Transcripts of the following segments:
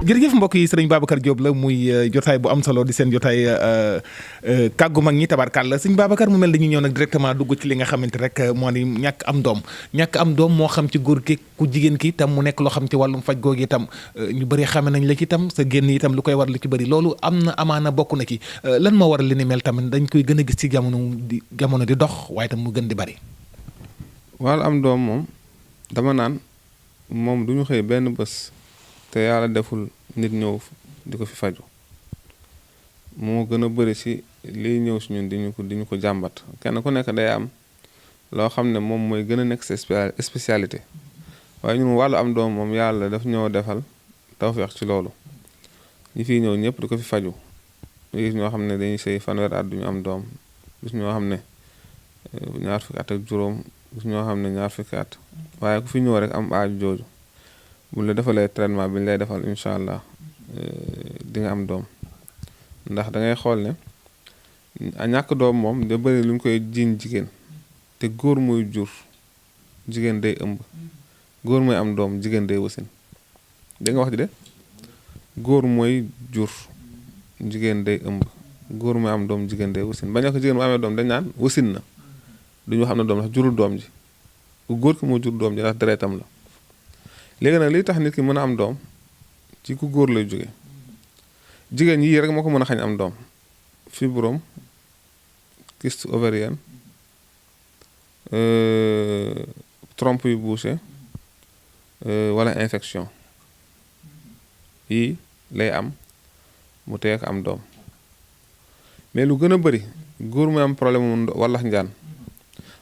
jërëjëf mbokk yi sëriñ Babacar Diop la muy jotaay bu am solo di seen jotaay kàggu mag ñi tabarkàlla sëñ Babacar mu mel dañuy ñëw nag directement dugg ci li nga xamante rek moo di ñàkk am doom moo xam ci góor ki ku jigéen ki itam mu nekk loo xam ci wàllum faj googu itam ñu bëri xame nañ la ci itam sa génn itam lu koy war lu ci bëri loolu am na amaana bokk na ci lan moo waral li ni mel tamit dañ koy gën a gis ci jamono di dox waaye tam mu gën di bëri. wàllu am doom moom dama naan moom du ñu xëy benn bés te yàlla deful nit ñëw di ko fi faju moo gën a bëri ci liy ñëw si ñun di ñu ko jàmbat kenn ku nekk day am loo xam ne moom mooy gën a nekk sa spécialité waaye ñun wàllu am doom moom yàlla daf ñoo defal tawfeex ci loolu ñi fiy ñëw ñëpp di ko fi faju gis ñoo xam ne dañuy sëy fanweer at duñu am doom gis ñoo xam ne ñaar fukki at ak juróom gis ñoo xam ne ñaar fukki at waaye ku fi ñëw rek am aaju jooju bu la defalee traitement bi ñu lay defal incha allah di nga am doom ndax da ngay xool ne ñàkk doom moom da bëri lu ñu koy jiiñ jigéen te góor mooy jur jigéen day ëmb góor mooy am doom jigéen day wasin dégg nga wax ji de góor mooy jur jigéen day ëmb góor mooy am doom jigéen day wasin bañ a ko jigéen bu amee doom dañ naan wasin na duñu xam ne doom ndax jurul doom ji ku góor ki moo jur doom ji ndax deretam la léegi nag liy tax nit ki mën a am doom ci ku góor lay jóge jigéen yii rek moo ko mën a xañ am doom fibrome kyste ovarienne trompe yu bouché wala infection yii lay am mu teek am doom mais lu gën a bëri góor muy am problème mu wallax njaan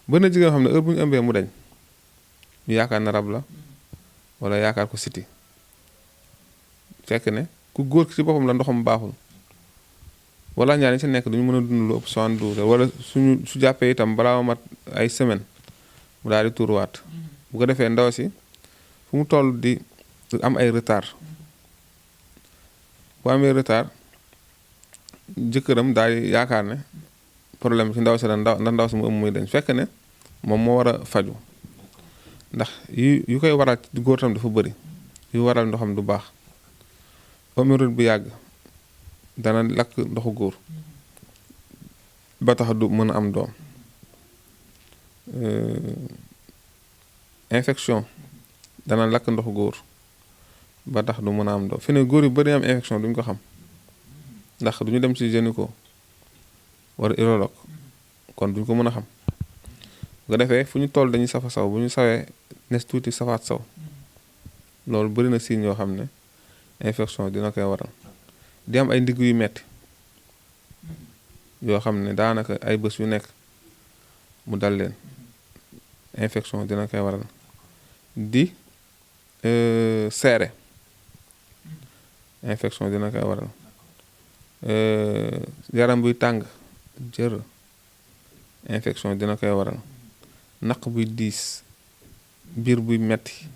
bari na jigéen xam ne heure bu ñu ëmbee mu dañ ñu yaakaar na rab la wala yaakaar ko siti fekk ne ku góor ki ci boppam la ndoxam baaxul wala ñaar ñi ci nekk duñu mën a dund lu ëpp 72 heures wala su jàppee itam balaa mat ay semaine mu daal di tuuruwaat bu ko defee ndaw si fu mu toll di am ay retard bu amee retard jëkkëram daal di yaakaar ne problème ci ndaw si la ndaw si mu ëmb muy dañ fekk ne moom moo war a faju ndax yu koy waral ci góor tam dafa bëri yu waral ndoxam du baax hémorroïde bu yàgg dana lakk ndoxu góor ba tax du mën a am doom infection dana lakk ndoxu góor ba tax du mën a am doom fi ne góor yu bëri am infection duñ ko xam ndax duñu dem ci gynéco wala urologue kon duñ ko mën a xam bu ko defee fu ñu toll dañuy safa saw bu ñu sawee nes tuuti safaat saw loolu bëri na signe yoo xam ne infection dina koy waral di am ay ndigg yu metti yoo xam ne daanaka ay bés yu nekk mu dal leen infection dina koy waral di seere infection dina koy waral yaram buy tàng jër infection dina koy waral naq buy diis biir buy metti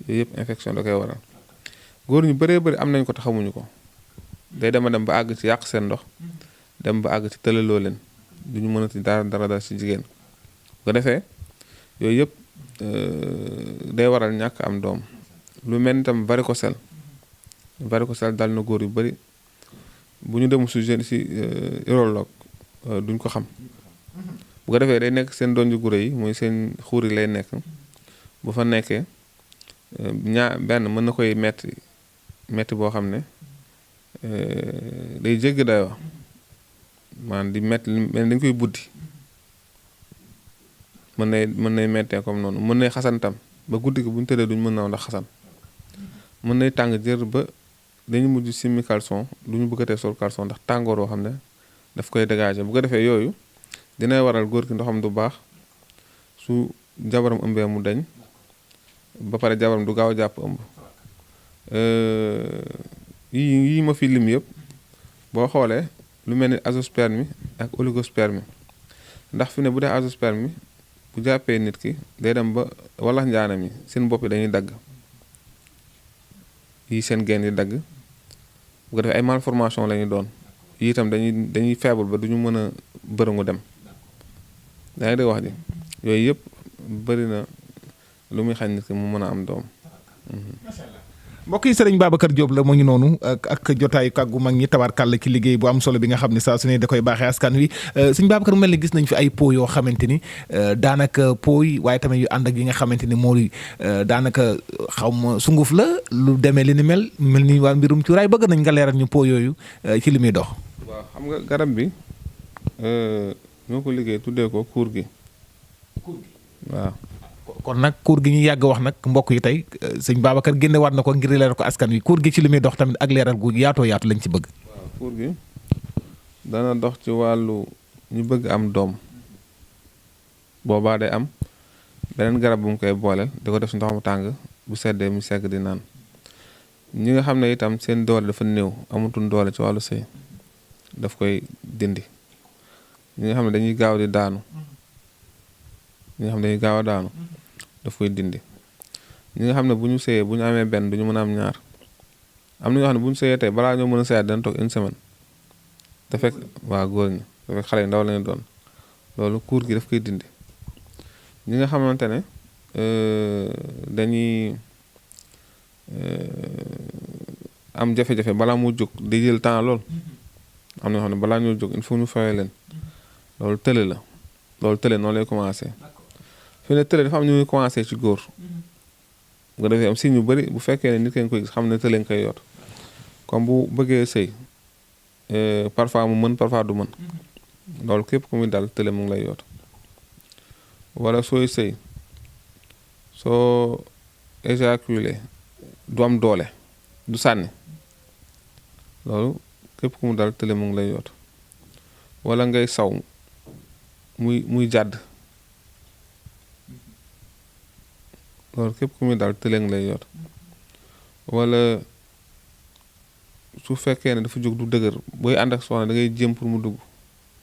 yooyu yëpp infection da koy waral góor ñu bëree bëri am nañ ko te xamuñu ko day dem ba àgg ci yàq seen ndox dem ba àgg ci tëlaloo leen duñu mënati dara ci jigéen bu ko defee yooyu yëpp day waral ñàkk am doom lu mel ni tam varicocèle dal na góor yu bëri bu ñu dem si urologue duñ ko xam bu ko defee day nekk seen doon ju gure yi mooy seen xuur yi lay nekk bu fa nekkee benn mën na koy metti boo xam ne day jéggi dayoo maanaam di metti mel dañ koy buddi mën nay mettee comme noonu mën nay xasantam ba guddi gi bu ñu tëddee duñ mën naaw ndax xasan mën nay tàng jër ba dañu mujj simmi caleçon duñu bëggatee sol caleçon ndax tàngoor woo xam ne daf koy dégager bu ko defee yooyu dinay waral góor ki ndoxam du baax su jabaram ëmbee mu dañ ba pare jabaram du gaaw a jàpp ëmb yi ma fi lim yëpp boo xoolee lu mel ni azoospermie ak oligospermie ndax fi ne bu dee azoospermie bu jàppee nit ki day dem ba walax njaanam yi seen bopp yi dañuy dagg yi seen geen yi dagg bu ko defee ay malformation la ñuy doon yi itam dañuy faible ba duñu mën a bërëngu dem yaa ngi dégg wax ji yooyu yëpp bëri na lu muy xañ nit ki mu mën a am doom. mbokk yi sëriñ Babacar Diop la mu ngi noonu ak jotaayu kàggu mag ñi tabarkàlla ci liggéey bu am solo bi nga xam ne saa su ne da koy baaxee askan wi sëñ Babacar mu mel ni gis nañ fi ay po yoo xamante ni daanaka po yi waaye tamit yu ànd ak yi nga xamante ni moo daanaka xaw ma sunguf la lu demee li ni mel ni waa mbirum cuuraay bëgg nañ nga leeral ñu po yooyu ci li muy dox. waaw xam nga garab bi ñoo ko liggéey tuddee ko kuur gi. waaw. kon nag kuur gi ñu yàgg wax nag mbokk yi tey sëñ Babacar génne waat na ko ngir leeral ko askan wi kuur gi ci li muy dox tamit ak leeral gu yaatoo yaatu lañ ci bëgg. waaw kuur gi dana dox ci wàllu ñu bëgg am doom boobaa day am beneen garab bu mu koy booleel di ko def si ndox mu tàng bu seddee mu segg di naan ñi nga xam ne itam seen doole dafa néew amatul doole ci wàllu sëy daf koy dindi ñi nga xam ne dañuy gaaw di daanu ñi nga xam ne dañuy gaaw a daanu daf koy dindi ñi nga xam ne bu ñu sëyee bu ñu amee benn du ñu mën a am ñaar am na ñoo xam ne bu ñu sëyee tey balaa ñoo mën a sëyaat dana toog une semaine da fekk waa góor ñi da fekk xale yu ndaw lañu doon loolu kuur gi daf koy dindi ñi nga xamante ne dañuy am jafe-jafe balaa mu jóg di jël temps lool am na ñoo xam ne balaa ñoo jóg il faut ñu fayee leen loolu tële la loolu tële noonu lay commencé fi ne tële dafa am ñu muy commencé ci góor nga defee am signe yu bëri bu fekkee ne nit ki nga koy gis xam ne tële nga koy yor comme bu bëggee sëy parfois mu mën parfois du mën loolu képp ku muy dal tële mu ngi lay yor wala sooy sëy soo éjaculé du am doole du sànni loolu képp ku mu dal tële mu ngi lay yor wala ngay saw muy jàdd loolu képp ku muy daal tële nga lay yor wala su fekkee ne dafa jóg du dëgër booy ànd ak soxna da ngay jéem pour mu dugg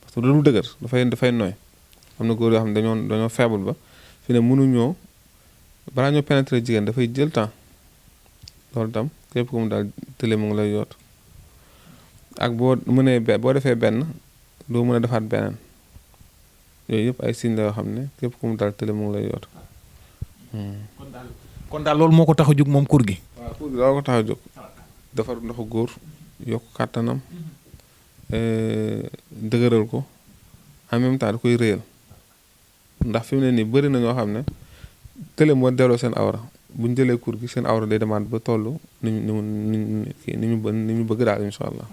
parce que du dëgër dafay nooy am na góor yoo xam ne dañoo faible ba fi ne mënuñoo balaa ñoo pénétrer jigéen dafay jël temps loolu tam képp ku mu daal tële mu ngi lay yor ak boo defee benn doo mën a defaat beneen yooyu yëpp ay signes la yoo xam ne képp ku mu daal tële mu ngi lay yor. kon daal loolu moo ko tax a jóg moom kuur gi. waaw kuur gi loolu ko tax a jóg defar ndoxu góor yokk kàttanam dëgëral ko en même temps da koy réyal ndax fi mu ne nii bëri na ñoo xam ne tële moo delloo seen awra bu ñu jëlee kuur gi seen awra day demaat ba toll ni ñu bëgg daal incha allah.